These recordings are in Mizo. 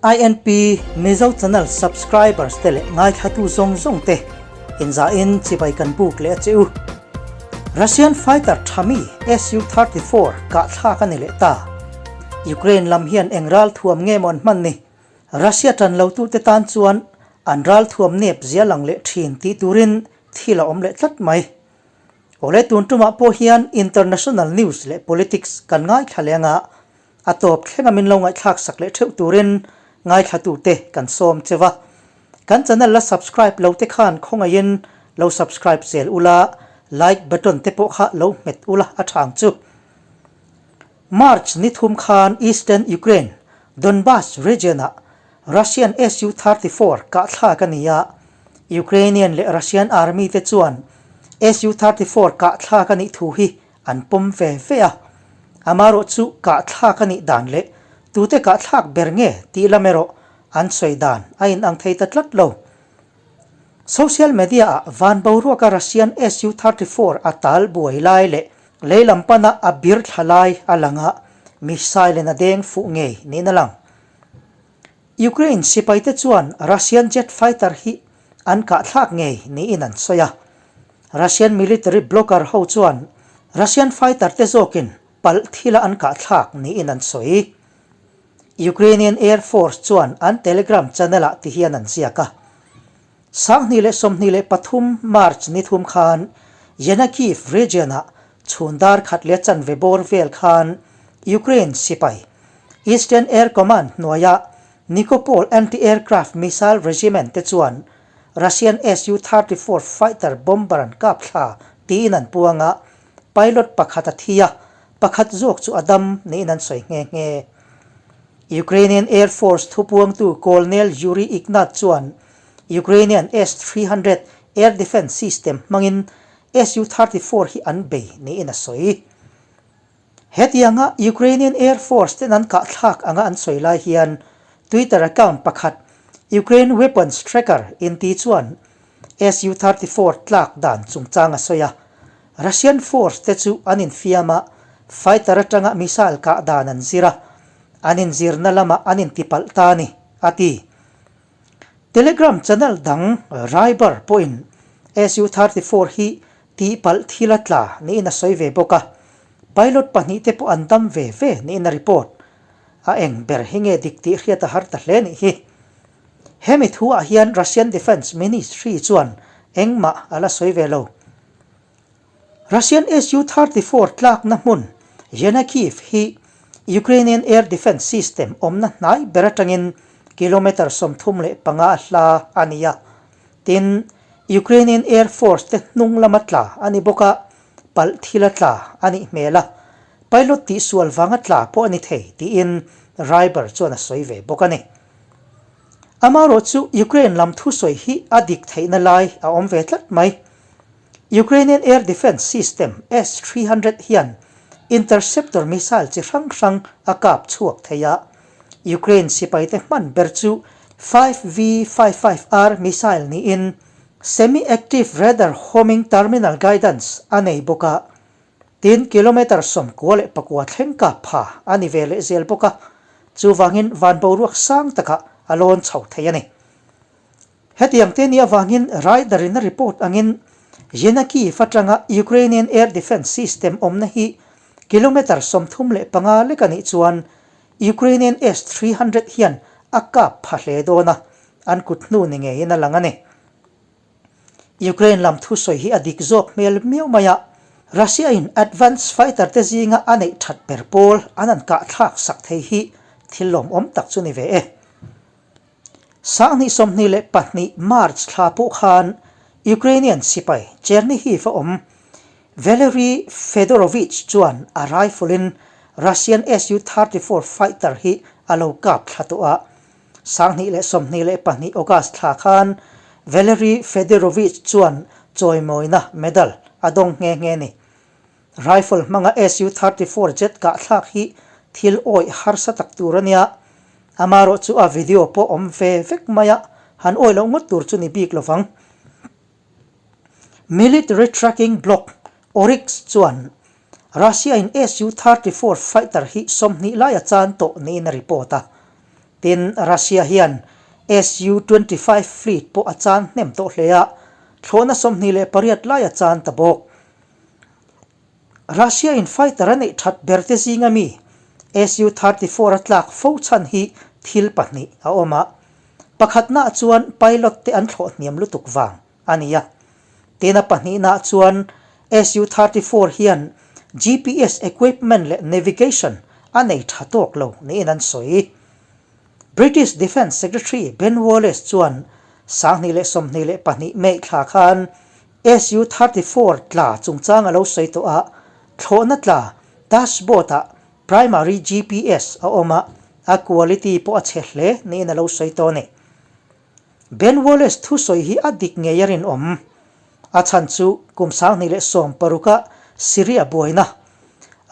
INP Mizo Channel subscribers te leh ngaithlatu zawng zawng te inzahin chibai kan buk leh a che u. Russian fighter thami Su-34 kahthlak a ni leh ta. Ukraine lam hian eng ralthuam nge maw an hman ni? Russia tan lotute tan chuan an ralthuam nep zia lang leh thin tih turin thil a awm leh tlat mai. Awle tun tumah pawh hian international news leh politics kan ngaithla leng a, a tawp thlenga min lo ngaihthlak sak leh theuh turin ngaithlatute kan sawm che va. Kan channel la subscribe lo te khan khawngaihin lo subscribe zel ula, like button te pawh kha lo hmet ula a thang chu. March ni thum khan Eastern Ukraine, Donbas region-ah Russian Su-34 kahthlak a ni a, Ukrainian leh Russian army te chuan Su-34 kahthlak a nih thu hi an pawm ve ve a. Amaherawh chu kahthlak a nih dan leh tute kahthlak ber nge tih lam erawh an sawi dan a inang thei ta tlat lo. Social media-ah van boruaka Russian Su-34 a tal buai lai leh Lei lam pana a bir thla lai a lang a, missile in a deng fuh ngei niin a lang. Ukraine sipaite chuan Russian jet fighter hi an kahthlak ngei niin an sawi a. Russian military blogger ho chuan Russian fighter te zawkin palh thila an kahthlak niin an sawi. Ukrainian Air Force chuan an Telegram channel ah tihian an ziak a. 2023 March ni thum khan Yenakiiv region-ah chhun dar khat leh chanve bawr vel khan Ukraine sipai Eastern Air Command hnuaia Nikopol anti-aircraft missile regiment te chuan Russian Su-34 fighter bomber an kap thla tiin an puang a, pilot pakhat a thi a, pakhat zawk chu a dam niin an sawi nghe nghe. Ukrainian Air Force thupuangtu Colonel Yuriy Ignat chuan Ukrainian S-300 air defence system hmangin Su-34 hi an bei niin a sawi. Hetianga Ukrainian Air Force ten an kahthlak anga an sawi lai hian Twitter account pakhat Ukraine Weapons Tracker inti chuan Su-34 tlak dan chungchang a sawi a, Russian force te chu an infiam a, fighter atanga missile kah dan an zir a, an inzirna lamah an intipalh ta a ni, a ti. Telegram channel dang Rybar pawhin Su-34 hi tihpalh thil a tla niin a sawi ve bawk a, pilot pahnihte pawh an dam ve ve niin a report. A eng ber hi nge dik tih hriat a har ta hle nih hi. Hemi thuah hian Russian Defence Ministry chuan engmah a la sawi ve lo. Russian Su-34 tlakna hmun Yenakiiv hi Ukrainian air defence system awmna hnai ber atangin kilometre 35 a hla a ni a. Tin, Ukrainian Air Force te hnung lama tla a ni bawk a, palh thila tla a nih hmel a, pilot tihsual vanga tla pawh a ni thei tiin Rybar chuan a sawi ve bawk a ni. Amaherawh chu Ukraine lam thusawi hi a dik theihna lai a awm ve tlat mai. Ukrainian air defence system S-300 hian interceptor missile chi hrang hrang a kap chhuak thei a. Ukraine sipaite hman ber chu 5V55R missile niin semi-active radar homing terminal guidance a nei bawk a. Tin, kilometre 99 thleng kap pha a ni ve leh zel bawk a, chuvangin van boruak sang takah a lawn chho thei a ni. Hetiang te nih avangin Ryder-in a report angin Yenakiiv atanga Ukrainian air defence system awmna hi kilometre 35 lek a nih chuan Ukrainian S-300 hian a kap pha hle dawn a, an kut hnu ni ngeiin a lang a ni. Ukraine lam thusawi hi a dik zawk hmel miau mai a, Russia-in advance fighter te zinga a neih that ber pawl an han kahthlak sak thei hi thil lawmawm tak chu ni ve e. 2022 March thla pawh khan Ukrainian sipai Chernihiv a awm Valery Fedorovich chuan a rifle-in Russian Su-34 fighter hi a lo kap thla tawh a. 2022 August thla khan Valery Fedorovich chuan chawimawina medal a dawng nghe nghe ni. Rifle hmanga Su-34 jet kahthlak hi thil awih harsa tak tur a nia. Amaherawh chu a video pawh awm ve vek mai a, han awih loh ngawt tur chu ni bik lovang. Military tracking blog Oryx chuan Russia-in Su-34 fighter hi 20 lai a chan tawh niin a report a. Tin, Russia hian Su 25 fleet pawh a chan hnem tawh hle a, thlawhna 28 lai a chan ta bawk. Russia in fighter a neih that ber te zinga mi Su 34 a tlak fo chhan hi thil pahnih a awm a, pakhatnaah chuan pilot te an thlawh hniam lutuk vang a ni a. Tin a pahnihnaah chuan Su 34 hian GPS equipment leh navigation a nei tha tawk lo niin an sawi. British Defence Secretary Ben Wallace chuan 2022 May thla khan Su 34 tla chungchang a lo sawi tawh a, thlawhna tla dashboard-ah primary GPS a awm a, a quality pawh a chhe hle niin a lo sawi tawh a ni. Ben Wallace thusawi hi a dik ngei a rinawm. A chhan chu kum 2016 a Syria buaina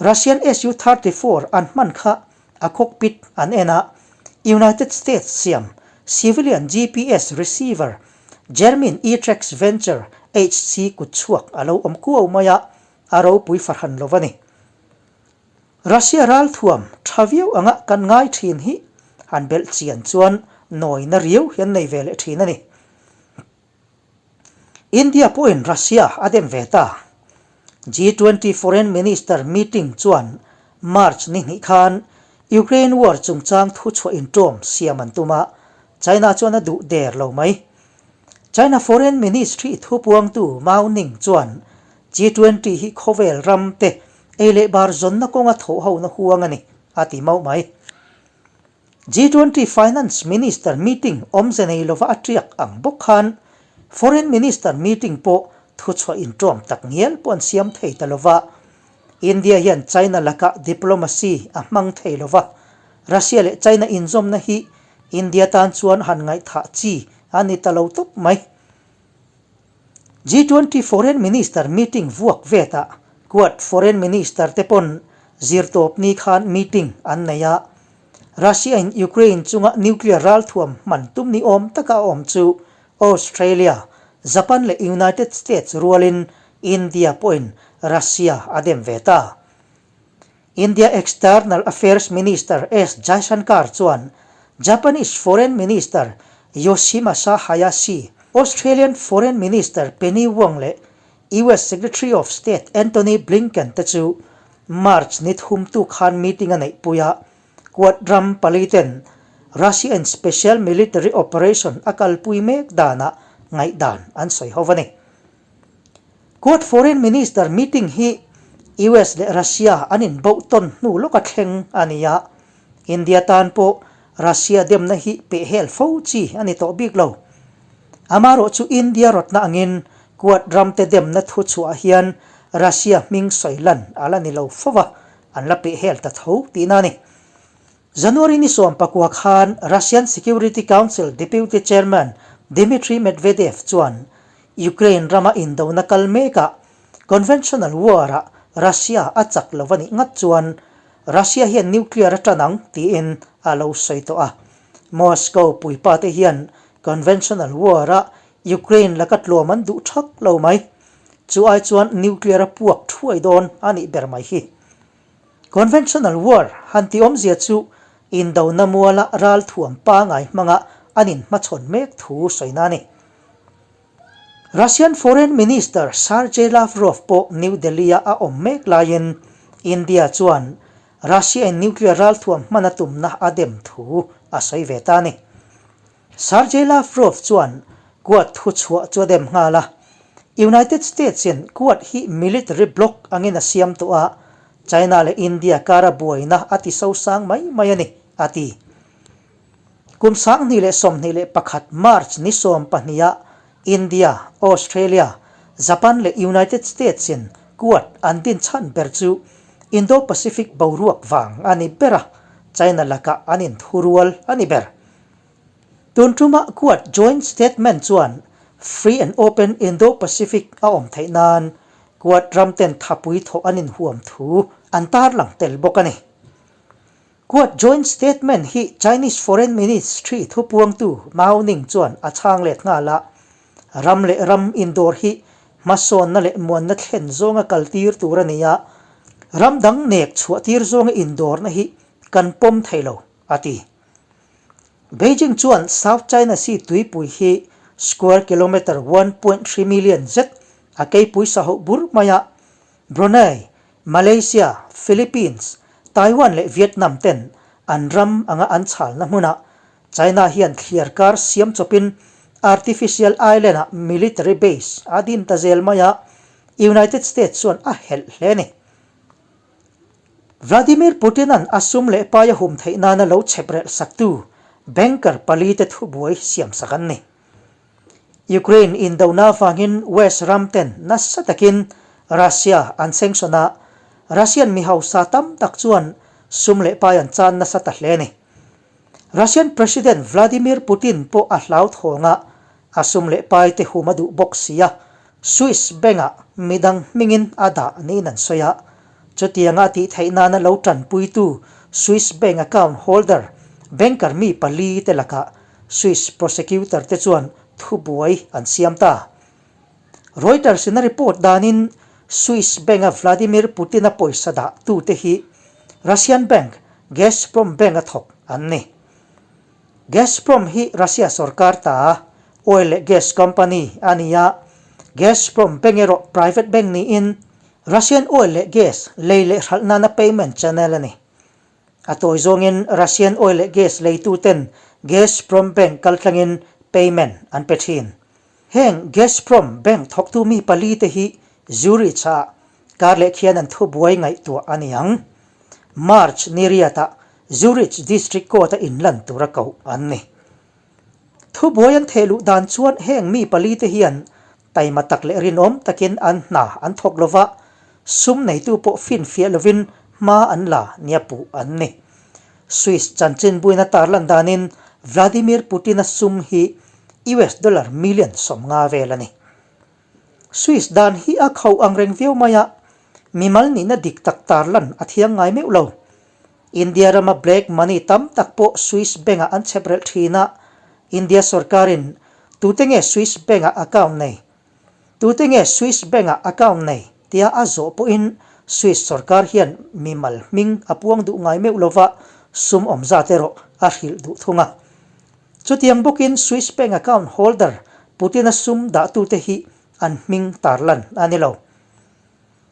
Russian Su 34 an hman kha a cockpit an en a, United States siam civilian GPS receiver Germin eTrex Venture HC kutchhuak a lo awm kuau mai a, a ropui fahran lo a ni. Russia ralthuam tha viau anga kan ngai thin hi han belh chian chuan nawina riau hi an nei ve leh thin a ni. India pawhin Russia a dem ve ta. G20 Foreign Minister meeting chuan March ni hnih khan Ukraine war chungchang thuchhuah inṭawm siam an tum a, China chuan a duh der lo mai. China Foreign Ministry thupuangtu Mao Ning chuan G20 hi khawvel ram te ei leh bar zawnna kawnga thawhhona huang a ni, a ti mauh mai. G20 Finance Minister meeting awmze nei lova a ṭiak ang bawk khan Foreign Minister meeting pawh thuchhuah inṭawm tak ngial pawh an siam thei ta lova. India hian China lakah diplomacy a hmang thei lova, Russia leh China inzawmna hi India tan chuan han ngaihthah chi a ni ta lo tawp mai. G20 Foreign Minister meeting vuak vetah Quad Foreign Minister te pawn zirtawpni khan meeting an nei a, Russia in Ukraine chunga nuclear ralthuam hman tum ni awm taka a awm chu Australia, Japan leh United States rualin India pawhin Russia a dem ve ta. India External Affairs Minister S Jaishankar chuan Japanese Foreign Minister Yoshimasa Hayashi, Australian Foreign Minister Penny Wong leh US Secretary of State Antony Blinken te chu March ni thumtu khan meeting a neihpui a, Quad ram pali ten Russia-in Special Military Operation a kalpui mek danah ngaihdan an sawi ho a ni. Quad Foreign Minister meeting hi US leh Russia an inbauh tawn hnu lawka thleng a ni a, India tan pawh Russia demna hi pehhel fo chi a ni tawh bik lo. Amaherawh chu India rawtna angin Quad ramte demna thu chhuah hian Russia hming sawi lan a la ni lo fo va, an la pehhel ta tho tihna a ni. January ni 19 khan Russian Security Council Deputy Chairman Dmitry Medvedev chuan Ukraine rama indona kal mekah conventional war-ah Russia a chak lo a nih ngat chuan Russia hian nuclear a tan ang tiin a lo sawi tawh a. Moscow puipate hian conventional war-ah Ukraine laka tlawm an duh thak lo mai. Chu ai chuan nuclear a puak thuai dawn a nih ber mai hi. Conventional war han ti awmzia chu indona muala ralthuam pangai hmanga an inhmachhawn mek thu sawina a ni. Russian Foreign Minister Sergei Lavrov pawh New Delhi-a a awm mek laiin India chuan Russia-in nuclear ralthuam hman a tumna a dem thu a sawi ve ta a ni. Sergei Lavrov chuan Quad thuchhuah chu a dem nghal a, United States-in Quad hi military bloc angin a siam tawh a, China leh India kara buaina a ti sosang mai mai a ni, a ti. Kum 2021 March ni sawmpahniha India, Australia, Japan leh United States-in Quad an din chhan ber chu Indo-Pacific boruak vang a ni ber a, China lakah an inthurual a ni ber. Tun tumah Quad Joint Statement chuan Free and Open Indo-Pacific a awm theih nan Quad ramten thapui thawh an inhuam thu an tarlang tel bawk a ni. Quad Joint Statement hi Chinese Foreign Ministry thupuangtu Mao Ning chuan a chhang let nghal a, ram leh ram indawr hi hmasawnna leh muanna thlen zawnga kaltir tur a ni a, ram dang nek chhuah tir zawnga indawrna hi kan pawm thei lo, a ti. Beijing chuan South China Sea tuipui hi square kilometre 1.3 million zet a keipui sa hoh bur mai a, Brunei, Malaysia, Philippines, Taiwan leh Vietnam ten an ram anga an chhalna hmunah China hian thliar kar siam chawpin artificial island ah military base a din ta zel mai a, United States chuan a helh hle a ni. Vladimir Putin-a'n a sum leh pai a hum theih nana lo chhep relh saktu banker pali te thubuai siamsak an ni. Ukraine indona avangin West ram ten nasa takin Russia an sanction a, Russian mi hausa tam tak chuan sum leh pai an chan nasa ta hle a ni. Russian President Vladimir Putin pawh a hlauthawng a, a sum leh pai te hum a duh bawk si a, Swiss Bank-ah midang hmingin a dah niin an sawi a. Chutianga a tih theih nana lo tanpuitu Swiss Bank account holder banker mi pali te lakah Swiss prosecutor te chuan thubuai an siam ta. Reuters in a report danin Swiss Bank-a Vladimir Putin-a pawisa dah tute hi Russian bank Gazprom Bank-a thawk an ni. Gazprom hi Russia sorkar ta oil leh gas company a ni a, Gazprom Bank erawh private bank niin Russian oil leh gas lei leh hralh nana payment channel a ni. A tawi zawngin Russian oil leh gas leituten Gazprom Bank kaltlangin payment an pe thin. Heng Gazprom Bank thawktu mi palite hi Zurich-ah kar leh khian an thubuai ngaihtuah a ni ang. March ni riatah Zurich District Court-a inlan tura koh an ni. Thubuai an thehluh dan chuan heng mi palite hian taima tak leh rinawm takin an hna an thawk lova, sum neitu pawh finfiah lovin hma an la nia puh an ni. Swiss chanchinbuina tarlan danin Vladimir Putin-a sum hi US dollar million 50 vel a ni. Swiss dan hi a khauh ang reng viau mai a, mimal nihna dik tak tarlan a thiang ngai meuh lo. India rama black money tam tak pawh Swiss bank-ah an chhep relh thin a, India sorkarin tute nge Swiss bank-ah account nei? Tute nge Swiss bank-ah account nei? tia a zawh pawhin Swiss sorkar hian mimal hming a puang duh ngai meuh lova, sum awm zat erawh a hrilh duh thung a. Chutiang bawkin Swiss bank account holder Putin-a sum dahtute hi an hming tarlan a ni lo.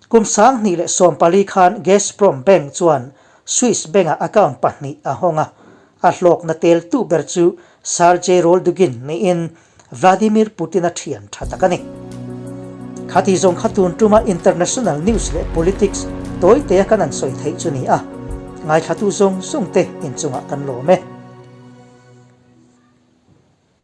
Kum 2014 khan Gazprom Bank chuan Swiss Bank-ah account pahnih a hawng a, a hlawkna teltu ber chu Sergei Roldugin niin Vladimir Putin-a thian tha tak a ni. Khati zawng kha tun tuma international news leh politics tawitea kan han sawi theih chu ni a, ngaithlatu zawng zawngte inchungah kan lawm e.